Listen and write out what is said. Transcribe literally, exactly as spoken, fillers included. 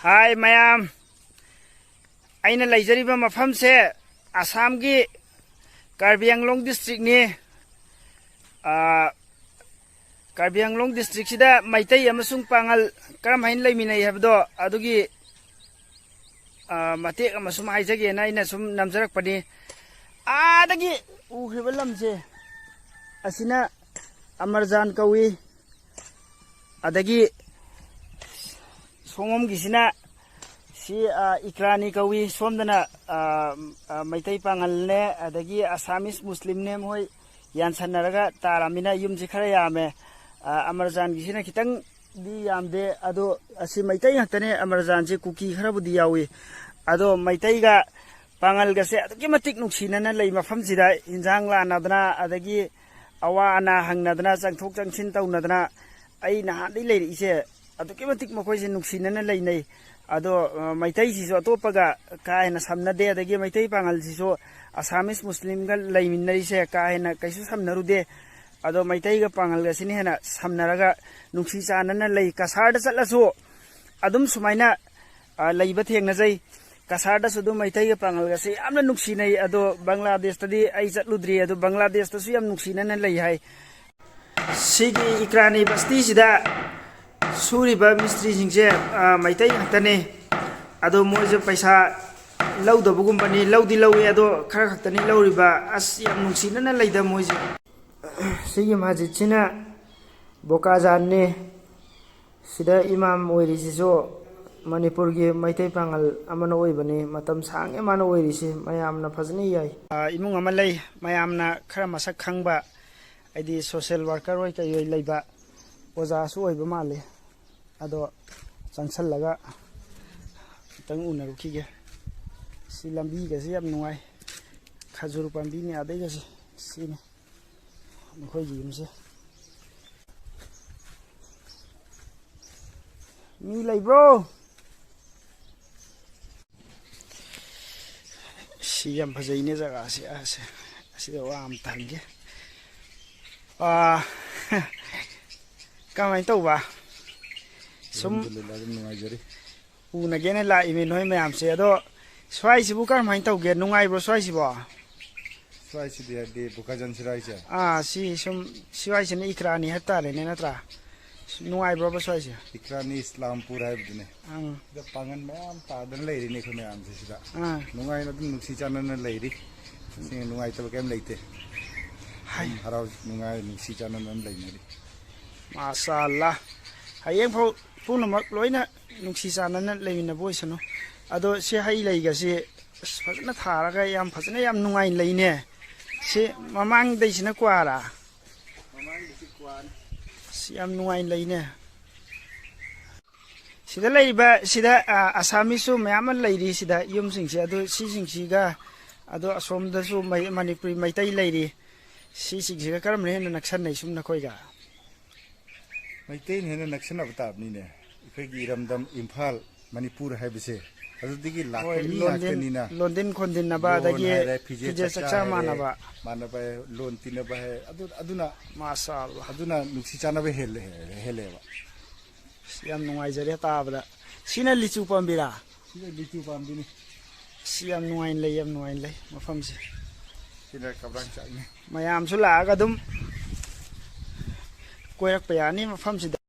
ꯍꯥꯏ ꯃꯌꯥꯝ, ꯑꯩꯅ ꯂꯩꯖꯔꯤꯕ ꯃꯐꯝꯁꯦ ꯑꯁꯥꯝꯒꯤ ꯀꯥꯔꯕꯤ ꯑꯪꯂꯣꯡ ꯗꯤꯁꯇ꯭ꯔꯤꯛꯅꯤ꯫ ꯑꯥ, ꯀꯥꯔꯕꯤ ꯑꯪꯂꯣꯡ ꯗꯤꯁꯇ꯭ꯔꯤꯛꯁꯤꯗ ꯃꯩꯇꯩ ꯑꯃꯁꯨꯡ ꯄꯥꯉꯜ ꯀꯔꯝ ꯍꯥꯏꯅ ꯂꯩꯃꯤꯟꯅꯩ ꯍꯥꯏꯕꯗꯣ ꯑꯗꯨꯒꯤ, ꯑꯥ, ꯃꯇꯦꯛ ꯑꯃ ꯁꯨꯝ ꯍꯥꯏꯖꯒꯦꯅ ꯑꯩꯅ ꯁꯨꯝ ꯅꯝꯖꯔꯛꯄꯅꯤ꯫ ꯑꯥꯗꯒꯤ ꯎꯈ꯭ꯔꯤꯕ ꯂꯝꯁꯦ ꯑꯁꯤꯅ ꯑꯃꯔꯖꯥꯟ ꯀꯧꯏ꯫ ꯑꯗꯒꯤ ꯁꯣꯝꯒꯤꯁꯤꯅ ꯁꯤ, ꯑ, ꯏꯀ꯭ꯔꯥꯅꯤ ꯀꯧꯏ꯫ ꯁꯣꯝꯗꯅ, ꯑ, ꯑ, ꯃꯩꯇꯩ ꯄꯥꯉꯜꯅꯦ, ꯑꯗꯒꯤ ꯑꯁꯥꯃꯤꯁ ꯃꯨꯁꯂꯤꯝꯅꯦ, ꯃꯈꯣꯏ ꯌꯥꯟꯁꯟꯅꯔꯒ ꯇꯥꯔꯝꯃꯤꯅ ꯌꯨꯝꯁꯤ ꯈꯔ ꯌꯥꯝꯃꯦ꯫ ꯑ, ꯑꯃꯔꯖꯥꯟꯒꯤꯁꯤꯅ ꯈꯤꯇꯪꯗꯤ ꯌꯥꯝꯗꯦ, ꯑꯗꯣ ꯑꯁꯤ ꯃꯩꯇꯩ ꯉꯥꯛꯇꯅꯦ꯫ ꯑꯃꯔꯖꯥꯟꯁꯤ ꯀꯨꯀꯤ ꯈꯔꯕꯨꯗꯤ ꯌꯥꯎꯏ, ꯑꯗꯣ ꯃꯩꯇꯩꯒ ꯄꯥꯉꯜꯒꯁꯦ ꯑꯗꯨꯛꯀꯤ ꯃꯇꯤꯛ ꯅꯨꯡꯁꯤꯅꯅ ꯂꯩ꯫ ꯃꯐꯝꯁꯤꯗ ꯏꯟꯖꯥꯡ ꯂꯥꯟꯅꯗꯅ, ꯑꯗꯒꯤ ꯑꯋꯥ ꯑꯅꯥ ꯍꯪꯅꯗꯅ, ꯆꯪꯊꯣꯛ ꯆꯪꯁꯤꯟ ꯇꯧꯅꯗꯅ, ꯑꯩ ꯅꯍꯥꯟꯗꯩ ꯂꯩꯔꯛꯏꯁꯦ ꯑꯗꯨꯛꯀꯤ ꯃꯇꯤꯛ ꯃꯈꯣꯏꯁꯦ ꯅꯨꯡꯁꯤꯅꯅ ꯂꯩꯅꯩ꯫ ꯑꯗꯣ, ꯑ, ꯃꯩꯇꯩꯁꯤꯁꯨ ꯑꯇꯣꯞꯄꯒ ꯀꯥ ꯍꯦꯟꯅ ꯁꯝꯅꯗꯦ, ꯑꯗꯒꯤ ꯃꯩꯇꯩ ꯄꯥꯉꯜꯁꯤꯁꯨ ꯑꯁꯥꯃꯤꯁ ꯃꯨꯁꯂꯤꯝꯒ ꯂꯩꯃꯤꯟꯅꯔꯤꯁꯦ ꯀꯥ ꯍꯦꯟꯅ ꯀꯩꯁꯨ ꯁꯝꯅꯔꯨꯗꯦ꯫ ꯑꯗꯣ ꯃꯩꯇꯩꯒ ꯄꯥꯉꯜꯒꯁꯤꯅ ꯍꯦꯟꯅ ꯁꯝꯅꯔꯒ ꯅꯨꯡꯁꯤ ꯆꯥꯟꯅꯅ ꯂꯩ꯫ ꯀꯁꯥꯔꯗ ꯆꯠꯂꯁꯨ ꯑꯗꯨꯝ ꯁꯨꯃꯥꯏꯅ, ꯑ, ꯂꯩꯕ ꯊꯦꯡꯅꯖꯩ꯫ ꯀꯁꯥꯔꯗꯁꯨ ꯑꯗꯨꯝ ꯃꯩꯇꯩꯒ ꯄꯥꯉꯜꯒꯁꯦ ꯌꯥꯝꯅ ꯅꯨꯡꯁꯤꯅꯩ꯫ ꯑꯗꯣ ꯕꯪꯒ꯭ꯂꯥꯗꯦꯁꯇꯗꯤ ꯑꯩ ꯆꯠꯂꯨꯗ꯭ꯔꯤ, ꯑꯗꯣ ꯕꯪꯒ꯭ꯂꯥꯗꯦꯁꯇꯁꯨ ꯌꯥꯝ ꯅꯨꯡꯁꯤꯅꯅ ꯂꯩ ꯍꯥꯏ꯫ ꯁꯤꯒꯤ ꯏꯀ꯭ꯔꯥꯅꯤ ꯕꯁꯇꯤꯁꯤꯗ ꯁꯨꯔꯤꯕ ꯃꯤꯁꯇ꯭ꯔꯤꯁꯤꯡꯁꯦ, ꯑ, ꯃꯩꯇꯩ ꯉꯥꯛꯇꯅꯤ꯫ ꯑꯗꯣ ꯃꯣꯏꯁꯨ ꯄꯩꯁꯥ ꯂꯧꯗꯕꯒꯨꯝꯕꯅꯤ, ꯂꯧꯗꯤ ꯂꯧꯏ, ꯑꯗꯣ ꯈꯔ ꯈꯛꯇꯅꯤ ꯂꯧꯔꯤꯕ꯫ ꯑꯁ, ꯌꯥꯝ ꯅꯨꯡꯁꯤꯅꯅ ꯂꯩꯗ ꯃꯣꯏꯁꯦ꯫ ꯁꯤꯒꯤ ꯃꯁꯖꯤꯠꯁꯤꯅ ꯕꯣꯀꯥꯖꯥꯟꯅꯤ꯫ ꯁꯤꯗ ꯏꯃꯥꯝ ꯑꯣꯏꯔꯤꯁꯤꯁꯨ ꯃꯅꯤꯄꯨꯔꯒꯤ ꯃꯩꯇꯩ ꯄꯥꯉꯜ ꯑꯃꯅ ꯑꯣꯏꯕꯅꯤ꯫ ꯃꯇꯝ ꯁꯥꯡꯉꯦ ꯃꯥꯅ ꯑꯣꯏꯔꯤꯁꯤ, ꯃꯌꯥꯝꯅ ꯐꯖꯅ ꯌꯥꯏ꯫ ꯑ, ꯏꯃꯨꯡ ꯑꯃ ꯂꯩ, ꯃꯌꯥꯝꯅ ꯈꯔ ꯃꯁꯛ ꯈꯪꯕ, ꯍꯥꯏꯗꯤ ꯁꯣꯁꯦꯜ ꯋꯥꯔꯀꯔ ꯑꯣꯏ ꯀꯩ ꯑꯣꯏ ꯂꯩꯕ ꯑꯣꯖꯥꯁꯨ ꯑꯣꯏꯕ ꯃꯥꯜꯂꯤ꯫ ꯑꯗꯣ ꯆꯪꯁꯜꯂꯒ ꯈꯤꯇꯪ ꯎꯅꯔꯨꯈꯤꯒꯦ꯫ ꯁꯤ ꯂꯝꯕꯤꯒꯁꯦ ꯌꯥꯝ ꯅꯨꯡꯉꯥꯏ, ꯈꯖꯨꯔ ꯄꯥꯝꯕꯤꯅꯤ ꯑꯗꯩꯒꯁꯦ꯫ ꯁꯤꯅꯤ ꯃꯈꯣꯏꯒꯤ ꯌꯨꯝꯁꯦ꯫ ꯃꯤ ꯂꯩꯕ꯭ꯔꯣ? ꯁꯤ ꯌꯥꯝ ꯐꯖꯩꯅꯦ ꯖꯒꯥꯁꯦ꯫ ꯑꯁꯦ, ꯑꯁꯤꯗ ꯋꯥ ꯑꯃ ꯇꯥꯍꯟꯒꯦ꯫ ꯑꯥ, ꯀꯃꯥꯏꯅ ꯇꯧꯕ? ꯁꯨꯝ ꯑꯜꯍꯝꯗꯨꯂꯤꯜꯂꯥꯍ, ꯑꯗꯨꯝ ꯅꯨꯡꯉꯥꯏꯖꯔꯤ꯫ ꯎꯅꯒꯦꯅ ꯂꯥꯛꯏꯃꯤ ꯅꯣꯏ ꯃꯌꯥꯝꯁꯦ꯫ ꯑꯗꯣ ꯁ꯭ꯋꯥꯏꯁꯤꯕꯨ ꯀꯔꯝꯍꯥꯏꯅ ꯇꯧꯒꯦ? ꯅꯨꯡꯉꯥꯏꯕ꯭ꯔꯣ ꯁ꯭ꯋꯥꯏꯁꯤꯕꯣ? ꯁ꯭ꯋꯥꯏꯁꯤꯗꯤ ꯍꯥꯏꯗꯤ ꯕꯨꯀꯥꯖꯟ ꯁꯤꯔꯥꯏꯁꯦ꯫ ꯑꯥ, ꯁꯤ ꯁꯨꯝ ꯁ꯭ꯋꯥꯏꯁꯤꯅ ꯏꯀ꯭ꯔꯥꯅꯤ ꯍꯥꯏꯕ ꯇꯥꯔꯦꯅꯦ, ꯅꯠꯇ꯭ꯔꯥ? ꯅꯨꯡꯉꯥꯏꯕ꯭ꯔꯣꯕ ꯁ꯭ꯋꯥꯏꯁꯦ? ꯏꯀ꯭ꯔꯥꯅꯤ ꯏꯁꯂꯥꯝꯄꯨꯔ ꯍꯥꯏꯕꯗꯨꯅꯦ꯫ ꯑꯪ꯫ ꯁꯤꯗ ꯄꯥꯡꯒꯜ ꯃꯌꯥꯝ ꯇꯥꯗꯅ ꯂꯩꯔꯤꯅꯦ ꯑꯩꯈꯣꯏ ꯃꯌꯥꯝꯁꯦ ꯁꯤꯗ꯫ ꯑꯥ꯫ ꯅꯨꯡꯉꯥꯏꯅ ꯑꯗꯨꯝ ꯅꯨꯡꯁꯤ ꯆꯥꯟꯅꯅ ꯂꯩꯔꯤ꯫ ꯁꯤ ꯅꯨꯡꯉꯥꯏꯇꯕ ꯀꯩꯝ ꯂꯩꯇꯦ꯫ ꯍꯥꯏ꯫ ꯑꯗꯨꯝ ꯍꯔꯥꯎ ꯅꯨꯡꯉꯥꯏ ꯅꯨꯡꯁꯤ ꯆꯥꯟꯅꯅ ꯑꯗꯨꯝ ꯂꯩꯅꯔꯤ꯫ ꯃꯥꯁꯥ ꯑꯜꯂꯥ꯫ ꯍꯌꯦꯡꯐꯥꯎ ꯄꯨꯝꯅꯃꯛ ꯂꯣꯏꯅ ꯅꯨꯡꯁꯤ ꯆꯥꯟꯅꯅ ꯂꯩꯃꯤꯟꯅꯕ ꯑꯣꯏꯁꯅꯨ꯫ ꯑꯗꯣ ꯁꯤ ꯍꯩ ꯂꯩꯒꯁꯤ ꯑꯁ ꯐꯖꯅ ꯊꯥꯔꯒ ꯌꯥꯝ ꯐꯖꯅ ꯌꯥꯝ ꯅꯨꯡꯉꯥꯏꯅ ꯂꯩꯅꯦ꯫ ꯁꯤ ꯃꯃꯥꯡꯗꯩꯁꯤꯅ ꯀ꯭ꯋꯥꯔꯥ? ꯃꯃꯥꯡꯒꯤꯁꯤ ꯀ꯭ꯋꯥꯅꯤ꯫ ꯑꯁ ꯌꯥꯝ ꯅꯨꯡꯉꯥꯏꯅ ꯂꯩꯅꯦ꯫ ꯁꯤꯗ ꯂꯩꯔꯤꯕ ꯁꯤꯗ, ꯑ, ꯑꯁꯥꯃꯤꯁꯁꯨ ꯃꯌꯥꯝ ꯑꯃ ꯂꯩꯔꯤ ꯁꯤꯗ ꯌꯨꯝꯁꯤꯡꯁꯦ꯫ ꯑꯗꯨ ꯁꯤꯁꯤꯡꯁꯤꯒ, ꯑꯗꯣ ꯑꯁꯣꯝꯗꯁꯨ ꯃꯩ-, ꯃꯅꯤꯄꯨꯔꯤ ꯃꯩꯇꯩ ꯂꯩꯔꯤ꯫ ꯁꯤꯁꯤꯡꯁꯤꯒ ꯀꯔꯝꯕꯅ ꯍꯦꯟꯅ ꯅꯛꯁꯟꯅꯩ ꯁꯨꯝ ꯅꯈꯣꯏꯒ? ꯃꯩꯇꯩꯅ ꯍꯦꯟꯅ ꯅꯛꯁꯟꯅꯕ ꯇꯥꯕꯅꯤꯅꯦ꯫ ꯑꯩꯈꯣꯏꯒꯤ ꯏꯔꯝꯗꯝ ꯏꯝꯐꯥꯜ ꯃꯅꯤꯄꯨꯔ ꯍꯥꯏꯕꯁꯦ ꯑꯗꯨꯗꯒꯤ ꯂꯥꯛꯄ ꯍꯣꯏ, ꯃꯤ ꯂꯣꯟꯗꯤꯟ, ꯉꯥꯛꯇꯅꯤꯅ꯫ ꯂꯣꯟꯗꯤꯟ ꯈꯣꯟꯗꯤꯟꯅꯕ, ꯂꯣꯟ ꯑꯗꯒꯤ ꯍꯥꯏꯔꯦ, ꯐꯤꯖꯦꯠ ꯐꯤꯖꯦꯠ ꯆꯛꯆꯥ ꯆꯛꯆꯥ ꯍꯥꯏꯔꯦ, ꯃꯥꯟꯅꯕ꯫ ꯃꯥꯟꯅꯕ ꯍꯥꯏ-, ꯂꯣꯟ ꯇꯤꯟꯅꯕ ꯍꯥꯏ, ꯑꯗꯨ-, ꯑꯗꯨꯅ, ꯃꯥꯁꯥ ꯑꯜꯂꯥ꯫ ꯑꯗꯨꯅ ꯅꯨꯡꯁꯤ ꯆꯥꯟꯅꯕ ꯍꯦꯜꯂꯦ-, ꯍꯦꯜꯂꯦꯕ꯫ ꯑꯁ, ꯌꯥꯝ ꯅꯨꯡꯉꯥꯏꯖꯔꯦ ꯇꯥꯕꯗ꯫ ꯁꯤꯅ ꯂꯤꯆꯨ ꯄꯥꯝꯕꯤꯔꯥ? ꯁꯤꯗ ꯂꯤꯆꯨ ꯄꯥꯝꯕꯤꯅꯤ꯫ ꯑꯁ, ꯌꯥꯝ ꯅꯨꯡꯉꯥꯏꯅ ꯂꯩ, ꯌꯥꯝ ꯅꯨꯡꯉꯥꯏꯅ ꯂꯩ ꯃꯐꯝꯁꯦ꯫ ꯁꯤꯅ ꯀꯕ꯭ꯔꯥꯡ ꯆꯥꯛꯅꯤ꯫ ꯃꯌꯥꯝꯁꯨ ꯂꯥꯛꯑꯒ ꯑꯗꯨꯝ ꯀꯣꯏꯔꯛꯄ ꯌꯥꯅꯤ ꯃꯐꯝꯁꯤꯗ꯫